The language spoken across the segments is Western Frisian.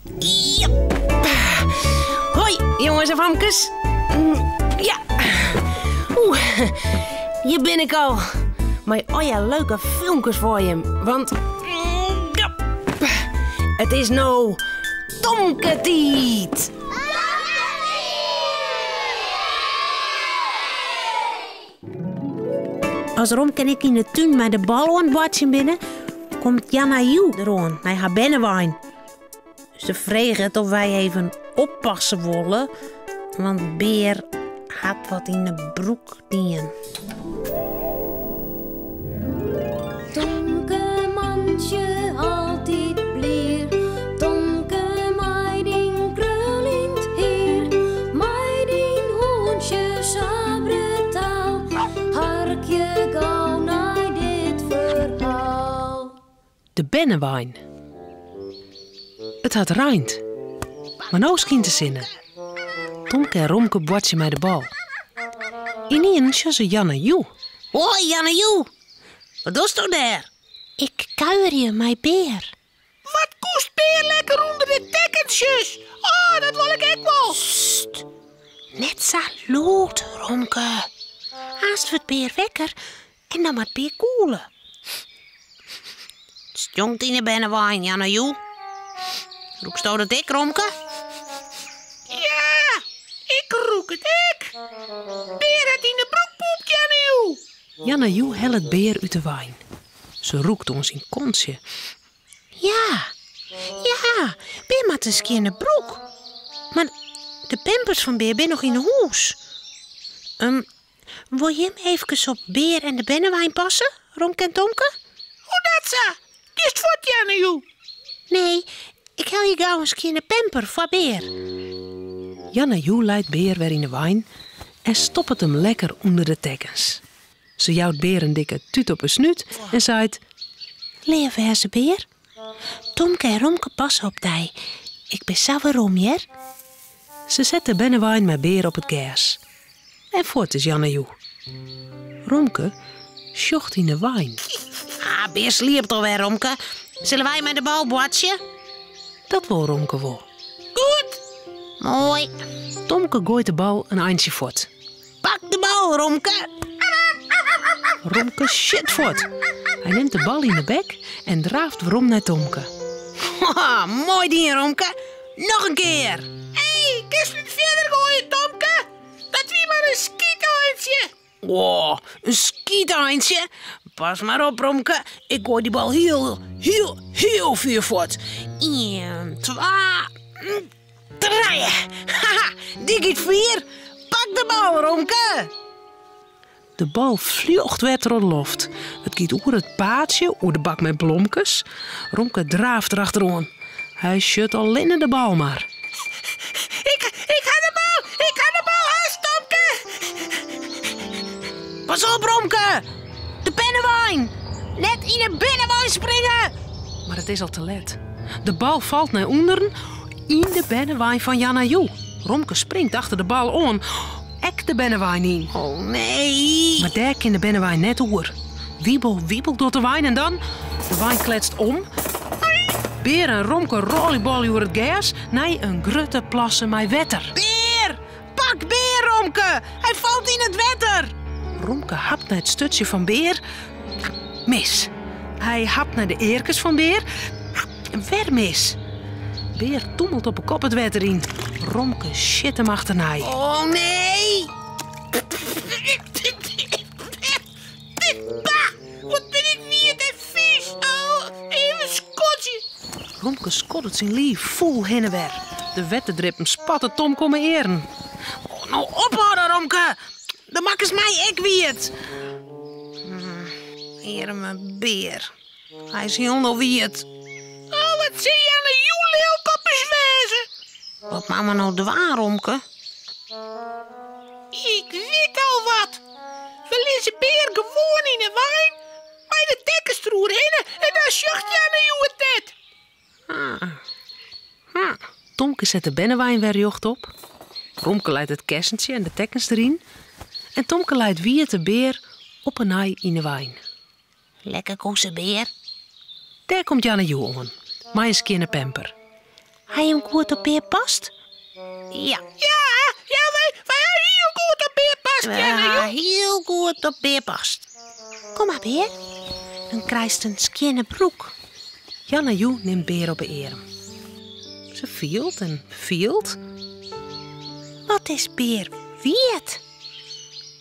Jep. Hoi, jonges en famkes. Ja. Oeh, hjir bin ik al. Mei al je leuke filmkes foar jim. Want ja, it is no Tomke-tiid. As Romke en ik yn de tún mei de bal oan it boartsjen binne, komt Janna Joe deroan mei har bernewein. Se freget of wy even oppasse wolle, want Bear hat wat yn de broek dien. Tomke mantsje altyd blier, Tomke mei dyn kruljend hier, mei dyn hûntsje sa brutaal, harkje gau nei dit ferhaal. De bernewein. It hat reind, mar no skynt de sinne. Tomke en Romke boartsje mei de bal. Ynienen sjogge se Janne Joe. Hoi Janne Joe, wat dochsto dêr? Ik kuierje mei Bear. Wat koest Bear lekker ûnder de tekkentsjes? Oh, dat wol ik ek wol. Sst, net sa lûd, Romke. Aanst wurdt Bear wekker en dan moat Bear gûle. It stjonkt yn 'e bernewein, Janne Joe. Rûksto dat ek, Romke? Ja, ik rûk it ek. Bear hat yn 'e broek poept, Janne Joe. Janne Joe hellet Bear út de wein. Se rûkt oan syn kontsje. Ja, ja, Bear moat in skjinne broek. Mar de pampers fan Bear binne noch yn 'e hûs. Wol jim eefkes op Bear en de bernewein passe, Romke en Tomke? Hoe dat sa? Giest fuort, Janne Joe? Nee, ik helje gau in skjinne pamper foar Bear. Janne Joe leit Bear wer yn de wein en stoppet him lekker ûnder de tekkens. Se jout Bear in dikke tút op 'e snút en seit. Leaf wêze, Bear. Tomke en Romke passe op dy. Ik bin sa werom, hear. Se set de bernewein mei Bear op it gers. En fuort is Janne Joe. Romke sjocht yn de wein. Ah, Bear sliept alwer, Romke. Sille wy mei de bal boartsje? Dat wol Romke wol. Goed! Moai. Tomke goait de bal in eintsje fuort. Pak de bal, Romke! Romke sjit fuort. Hy nimt de bal yn de bek en draaft werom nei Tomke. Haha, moai dien, Romke. Noch in kear! Hé, kinst net fierder goaie, Tomke? Dat wie mar in skyteintsje. Oh, in skyteintsje? Pas mar op, Romke. Ik goai dy bal hiel, hiel, hiel fier fuort. Ien, twa, trije. Haha, dy giet fier. Pak de bal, Romke. De bal fljocht wer troch de loft. It giet oer it paadsje, oer de bak mei blomkes. Romke draaft derachteroan. Hy sjut allinne de bal mar. Ik, ik ha de bal! Ik ha de bal hast, Tomke! Pas op, Romke! De bernewein! Net yn 'e bernewein springe! Mar it is al te let. De bal falt nei ûnderen yn de bernewein fan Janna Joe. Romke springt achter de bal oan, ek de bernewein yn. Oh nee! Mar dêr kin de bernewein net oer. Wiebel, wiebel docht de wein en dan... De wein kletst om. Bear en Romke rôljebolje oer it gers nei in grutte plasse mei wetter. Bear! Pak Bear, Romke! Hy falt yn it wetter! Romke hapt nei it sturtsje fan Bear. Mis. Hy hapt nei de earkes fan Bear. Wer mis. Bear tûmelt op 'e kop it wetter yn. Romke sjit him achternei. Oh nee! Bah! Wat bin ik wiet en fys! Oh, even skodzje. Romke skoddet syn liif fûl hinne wer. De wetterdrippen spatte Tomke om 'e earen. Oh, no ophâlde, Romke! Dan makkest my ek wiet. Earme Bear. Hy is hielendal wiet. Oh, wat sil Janne Joe lilk op ús wêze? Wat moatte we no dwaan, Romke? Ik wit al wat. We lizze Bear gewoan yn 'e wein mei de tekkens deroerhinne en dan sjocht Janne Joe it net. Tomke set de bernewein wer rjochtop. Romke leit it kessentsje en de tekkens deryn. En Tomke leit wiete Bear op 'e nij yn 'e wein. Lekker koese, Bear. Dêr komt Janne Joe oan, mei in skjinne pamper. Ha jim goed op Bear past? Ja. Ja, ja, wy, wy ha hiel goed op Bear past, Wy ha hiel goed op Bear past. Kom mar, Bear. Dan krijst in skjinne broek. Janna Joe nimt Bear op 'e earm. Se fielt en fielt. Wat is Bear wiet?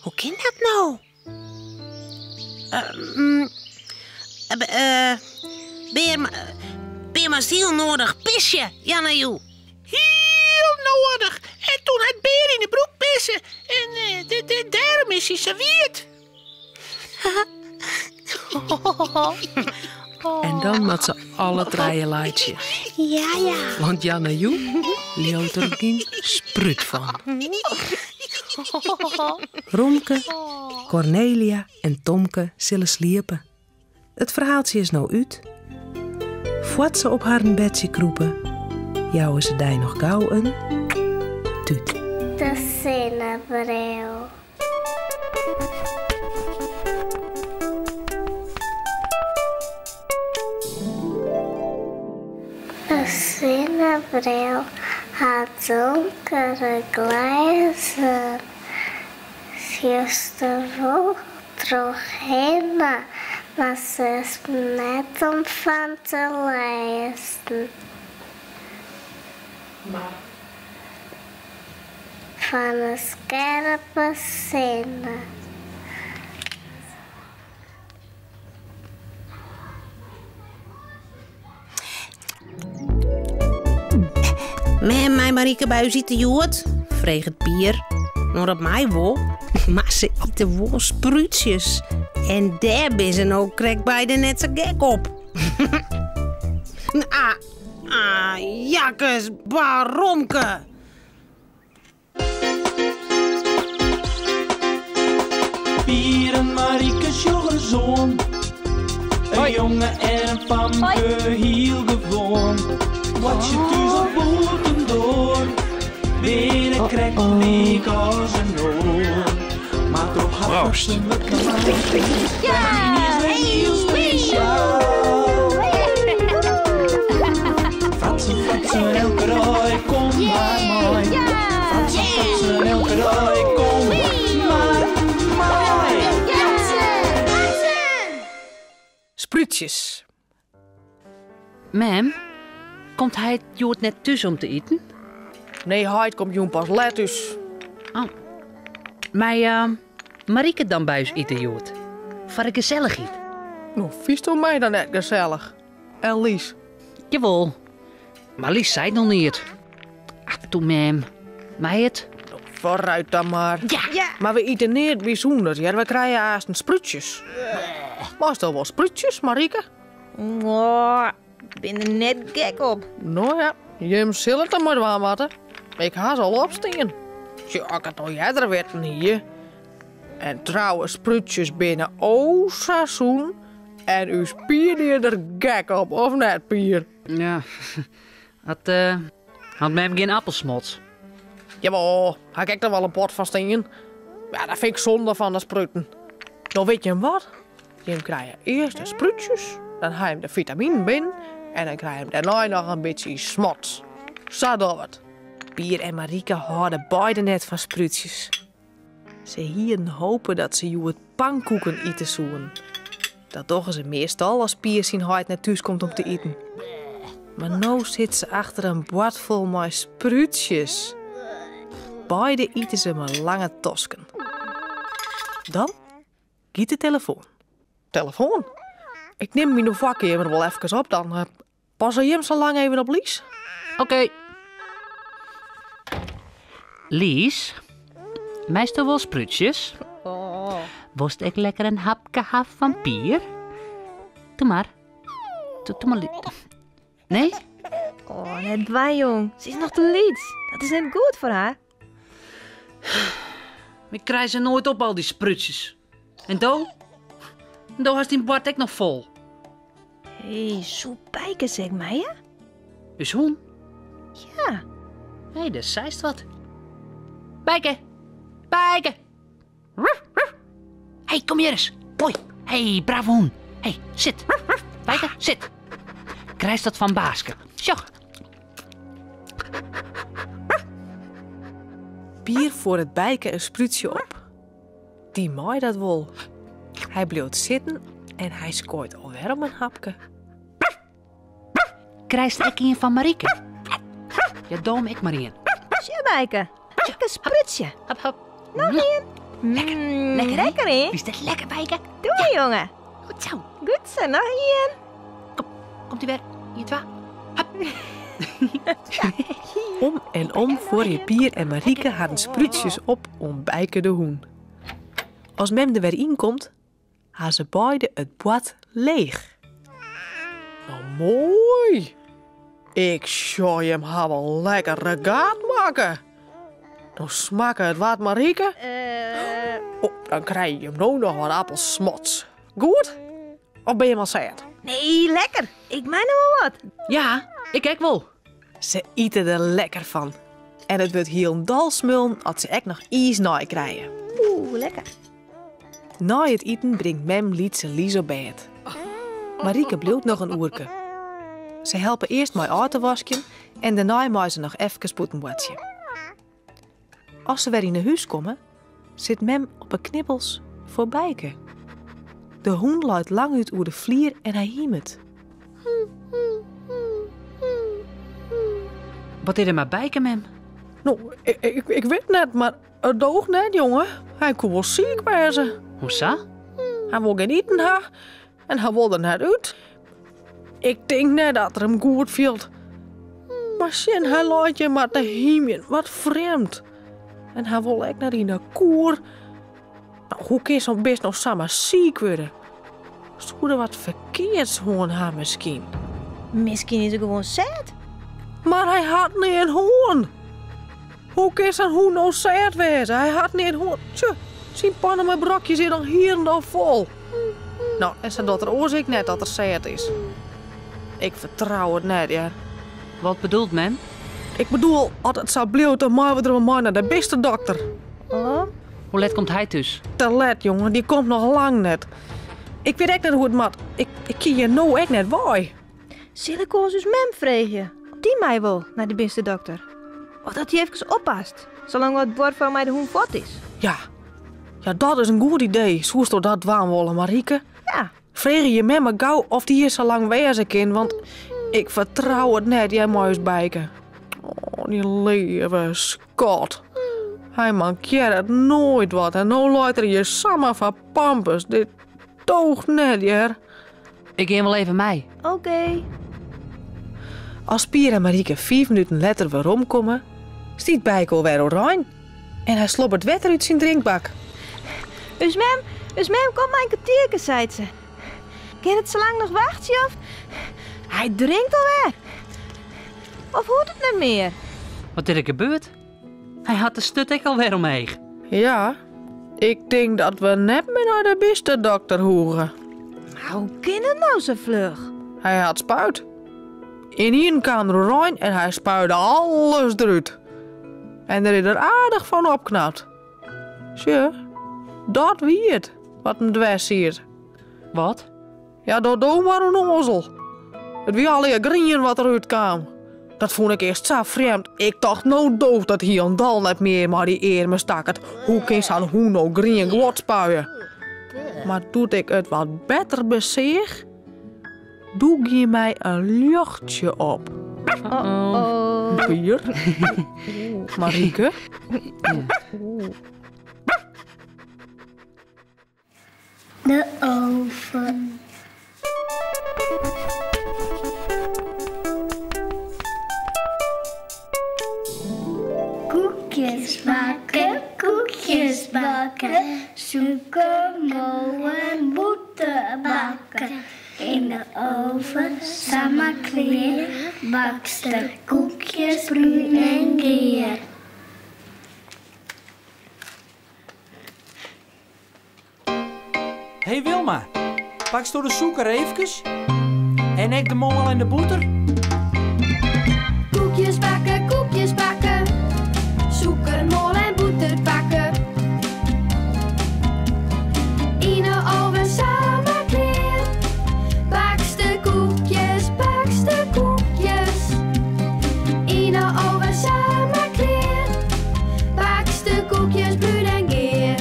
Hoe kin dat no? Bear, Bear moast hiel noadich pisje, Janna Joe. Hiel noadich. En toen hat Bear yn de broek pisse. En dêrom is hy sa wiet. En dan moat se alle trije laitsje. Ja, ja. Want Janna Joe leaut der gjin sprút fan. Romke, Cornelia en Tomke sille sliepe. It ferhaaltsje is no út. Foar't se op harren bedsje krûpe, jouwe se dy noch gau in tút. De sinnebril. De sinnebril hat donkere glêzen. Sjochst der wol trochhinne, mar se is net om fan te lêzen. Fan 'e skerpe sinne. Mem, mei Marieke by ús ite hjoed? freget Pier. No, dat mei wol, mar se ite wol sprútsjes. En dêr binne se no krekt beide net sa gek op. ah, ah, jakkes, baromke! Pier en Marieke sjoch ris oan. In jonge en in famke, hiel gewoan. Boartsje thús of bûtendoar, binne krekt lyk as in oar. Mar troch har Proost. wat Ja! Hiel spesjaal. Fratsen, fratsen, elke dei, kom mar mei. Fratsen, fratsen, elke dei, kom mar mei. Sprútsjes. Mem, komt heit hjoed net thús om te iten? Nee, heit komt jûn pas let thús. Oh. Mei Marieke dan by ús ite hjoed? Foar de gesellichheid. No, fynsto my dan net gesellich? En Lies? Jawol, mar Lies seit noch neat. Ach, toe mem. Mei it? No, foarút dan mar. Ja. Mar we ite neat bysûnders, hear. We krije aanst sprútsjes. Meisto wol sprútsjes, Marieke? Oh, bin der net gek op. No ja, jim sille it der mei dwaan moatte. Ik ha se al opstean. Sjoch, as ik it no earder witten hie. En trouwens, sprútsjes binne o sa sûn. En ús Pier die der gek op, of net, Pier? Ja, hat, uh, hat mem gjin appelsmots? Jawol, ha ik ek noch wol in pot fan stean. Ja, dat fyn ik sonde fan de spruten. No wit jim wat? Jim krije earst de sprútsjes, dan ha jim de fitaminen binnen en dan krije jim dêrnei noch in bytsje smots. Sa dogge we it. Pier en Marieke hâlde beide net fan sprútsjes. Se hienen hope dat se hjoed pankoeken ite soenen. Dat dogge se meastal as Pier syn heit net thús komt om te iten. Mar no sit se achter in board fol mei sprútsjes. Beide ite se mei lange tosken. Dan giet de telefoan. Telefoan? Ik nim myn foarkeamer wol efkes op dan. Eh, passe jim sa lang even op Lies? Oké. Lies, meisto wol sprútsjes? Oh. Wolst ek lekker in hapke ha fan Pier? Doe mar. Doe, doe mar. Nee? Oh, net dwaan, jong. Se is noch te lyts. Dat is net goed foar har. Ik krij se noait op, al dy sprútsjes. En do? Do hast dyn board ek noch fol. Hé, soe Bijke se ek meie? Us hûn? Ja. Hé, dêr seist wat. Bijke! Bijke! Hé, kom hjir ris. Hoi. Hé, brave hûn. Hé, sit. Bijke, sit. Krijst dat fan Baaske. Sjoch. Pier fuorret Bijke in sprútsje op. Dy mei dat wol. Hy bliuwt sitten en hy skoait alwer om in hapke. Krijst ek ien fan Marieke? Ja, doom ek mar ien. Sjoch, Bijke. Ek in sprútsje. Hap, hap. Noch ien. Lekker. Lekker, hè? Lekker, hè? Is dat lekker, Bijke? Doe maar, jongen. Goed zo. Goed zo, noch ien. Kom, komt ie wer. 1, 2. Hap. Om en om fuorje Pier en Marieke harren sprútsjes op oan Bijke de hûn. As mem der wer yn komt, ha se beide it board leech. No moai! Ik sjoch jim ha wol lekker regaat makke. No smakke it wat, Marieke. Oh, dan krije jim no noch wat appelsmots. Goed? Of binne jim al sêd? Nee, lekker. Ik mei noch wol wat. Ja, ik ek wol. Se ite der lekker fan. En it wurdt hielendal smullen as se ek noch iis nei krije. Oeh, lekker. Nei it iten bringt mem lytse Lies op bêd. Marieke bliuwt noch in oerke. Se helpe earst mei ôf te waskjen en dêrnei mei se noch efkes bûten boartsje. As se wer yn 'e hûs komme, sit mem op 'e knibbels foar Bijke. De hûn leit langút oer de flier en hy himet. Wat is der mei Bijke, mem? No, ik wit net, mar it doocht net, jonge. Hy koe wol siik wêze. Hoe sa? Hy wol gjin iten ha en hy wol der net út. Ik tink net dat er him goed fielt. Mar sjen, hy leit hjir mar te hymjen. Wat frjemd. En hy wol ek net yn de koer. No, hoe kin sa'n bist no samar siik wurde? Soe er wat ferkeards hân ha miskien? Miskien is er gewoan sêd. Mar hy hat neat hân. Hoe kin sa'n hûn no sêd wêze? Hy hat neat hân. Tsje, syn panne mei brokjes is al hielendal fol. No, en sa docht er oars ek net dat er sêd is. Ik fertrou it net, hear. Wat bedoelt mem? Ik bedoel, as it sa bliuwt, dan meie we der wol mei nei de bistedokter. Oh. Hoe let komt hy thús? Te let, jonge. Dy komt noch lang net. Ik wit ek net hoe't it moat. Ik, ik kin hjir no ek net wei. Sil ik oars ús mem freegje? Of dy mei wol nei de bistedokter? Of dat dy efkes oppast, salang't de buorfrou mei de hûn fuort is? Ja. Ja, dat is in goed idee. Soesto dat dwaan wolle, Marieke? Ja. Freegje je mem mar gau oft dy hjir sa lang wêze kin, want ik fertrou it net, hear, mei ús Bijke. Oh, dy leave skat. Hy mankearret noait wat en no leit er hjir samar foar pampus. Dit doocht net, hear. Ik gean wol even mei. Oké. As Pier en Marieke fiif minuten letter weromkomme, stiet Bijke alwer oerein en hy slobbert wetter út syn drinkbak. Us mem, us mem komt mei in kertierke, seit se. Kin it sa lang noch wachtsje of? Hy drinkt alwer. Of hoecht it net mear? Wat is der gebeurd? Hy hat de sturt ek alwer omheech. Ja, ik tink dat we net mear nei de bistedokter hoege. Mar hoe kin it no sa fluch? Hy hat spuid. Ynienen kaam der oerein en hy spuide alles derút. En der is er aardich fan opknapt. Sjoch, dat wie it wat him dwers siet. Wat? Ja, dat doe mar ûnnoazel. It wie allegear grien wat derút kaam. Dat fûn ik earst sa frjemd. Ik tocht, no doocht it hielendal net mear mei dy earme stakkert. Hoe kin sa'n hûn no grien guod spuie? Mar doe't ik it wat better beseach, doe gie my in ljochtsje op. Uh-oh. Pier. Marieke. De oven. Koekjes bakken, koekjes bakken, sûkermel en bûter bakken. Yn de oven, samar klear, bakst de koekjes brún en gear. Hey Wilma, paksto de sûker eefkes? En ek de moal en de bûter? Koekjes bakke, koekjes bakke, sûker, moal en bûter pakke. Yn 'e oven samar klear. Bakst de koekjes, bakst de koekjes. Yn 'e oven. samar klear. Bakste koekjes brún en gear.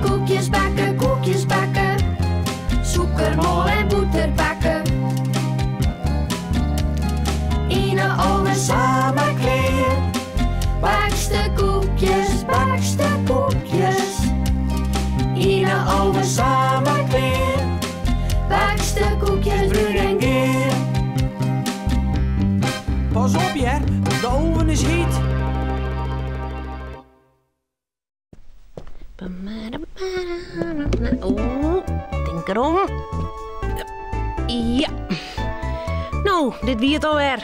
Koekjes bakke, koekjes bakke, sûkermoal en bûter pakke. Yn 'e oven samar klear. Bakste koekjes, bakste koekjes. Yn 'e oven samar klear. Bakste koekjes brún en gear. Pas op hear, de oven is hyt. Oeh, tink derom. Ja. No, dit wie it alwer.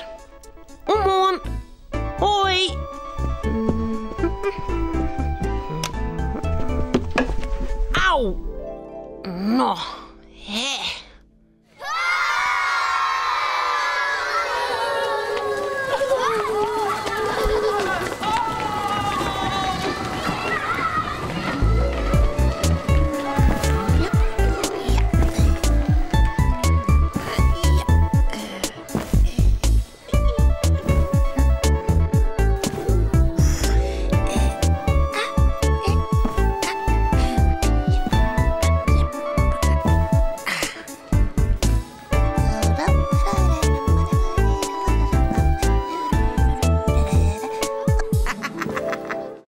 Oant moarn. Hoi. Au. No, hè.